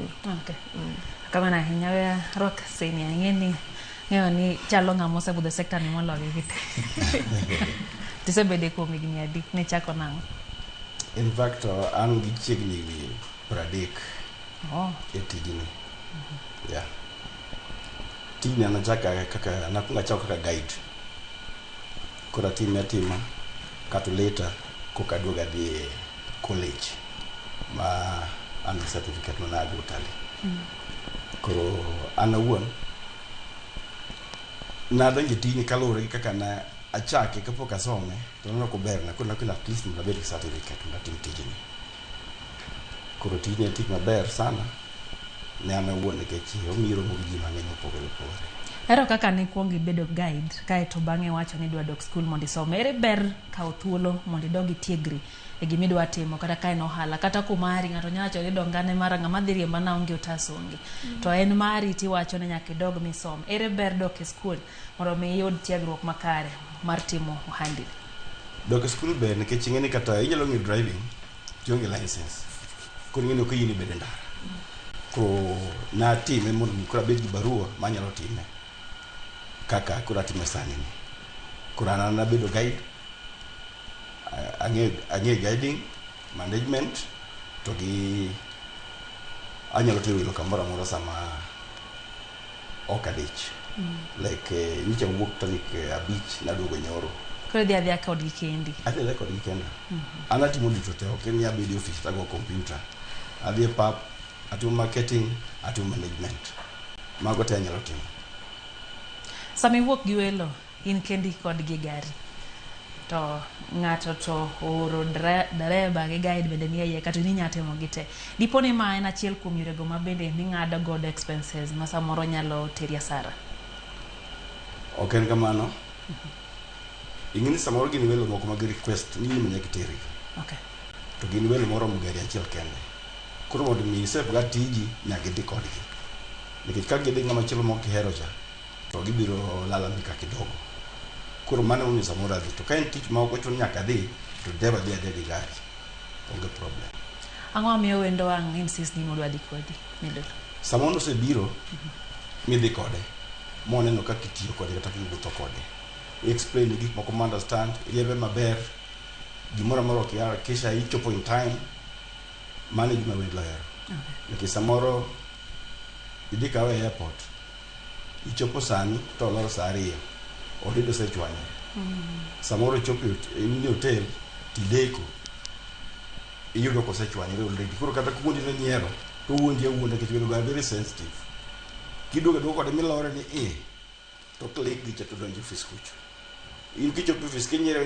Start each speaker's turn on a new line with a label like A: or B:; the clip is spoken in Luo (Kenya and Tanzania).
A: ni.
B: Okay. Kamano ahinya. We arwak seni ang'e ni ng'eyo ni chalo ng'ama osebudho e sector ni moloyo gi te. Tisebede kuom higni adi? Nichako nang'o?
C: In fact, an gi chiegni higni 30 e tijni. Yeah. Tijni an achako kaka nakwongo achako kaka guide. Koro atime atima kato later koka aduogo adhi e college ma an gi certificate mana ag utalii. Koro an awuon nadonjo e tijni kaluwore gi kaka na achake kapok asome to naneno koberna, koro nakelo at least mondo abed gi certificate mondo atim tijni. Koro tijni en tich maber sana ne an awuon nikech omiyo iromo gi ji mang'eny mopogore opogore.
B: Ero kaka nikwongo ibedo guide kaeto bang'e iwacho ni idwa dok skul mondo isom. Ere ber kawo thuolo mondo idog itiegri e gima idwa timo kata ka en ohala kata kumari ng'ato nyalo wacho ni dongane mara ng'ama dhi riemba na onge otas onge. To en mari tiwacho ni nyaka idog misom. Ere ber dok e skul mondo mi iyud tiegruok makare mar timo ohandi?
C: Dok e skul ber nikech ing'e ni kata inyalo ng'eyo driving to ionge license. Koro ing'e ni ok oyieni bedo e ndara. Koro natime mondo mi koro abed gi barua manyalo time kaka koro atime sani ni. Koro an abedo guide, ang'e guiding, management to gi anyalo tero welo kamoro amora sama ok adich. Like nyocha wuok tarik 5 naduogo nyoro.
B: Koro idhi adhiya kodgi kendi.
C: Adhi adhiya kodgi kenda. An atimo duto te, ok ni abedo e ofis tago computer. Adhi e pap, atimo marketing, atimo management. Mago te anyalo timo.
B: Sama iwuok gi welo, in kendi kodgi e gari. To ng'ato to ooro dereba gi guide bende nie iye kata in inya timo gi te. Dipo ni ma en achiel kuom yorego ma bende ming'ado godo expenses ma samoro nyalo teri asara.
C: Ok en kamano. Ing'e ni samoro gin welo moko ma gi request ni in ema nyaka itergi. To gin welo moromo gari achiel kende. Koro mondo mi i safeguard tiji, nyaka idhi kodgi. Nikech ka gidhi ng'ama chielo mok gihero cha, to gibiro lalamika kidogo. Koro mano emomiyo samoro adhi. To ka en tich ma ok ochuno nyaka adhi, to dereva dhi adhiya gi gari. Onge problem.
B: Ang'o mamiyo wendo wang' insist ni modwa dhi kodi? Milulu.
C: Sama nosebiro, midhi kode, moneno kaka itiyo kode kata kaka iwuotho kode. I explain ne gik moko ma understand, iriembe maber, gimoro amora ok iharakisha, ichopo in time. Mano e gima wendo ohero. Nikech samoro idhi kawe e airport, ichopo sani to olor sa 2, already osechwanyore. Samoro ichopo in e hotel tideko, iyudo kosechwanyore already. Koro kata kowuondi nonyiero, to owuondi awuonda nikech welo go are very sensitive. Kiduogo aduoga kode milore ni i, to click gicha to donjo e ofis kucho. In kichopo e ofis kinyiero.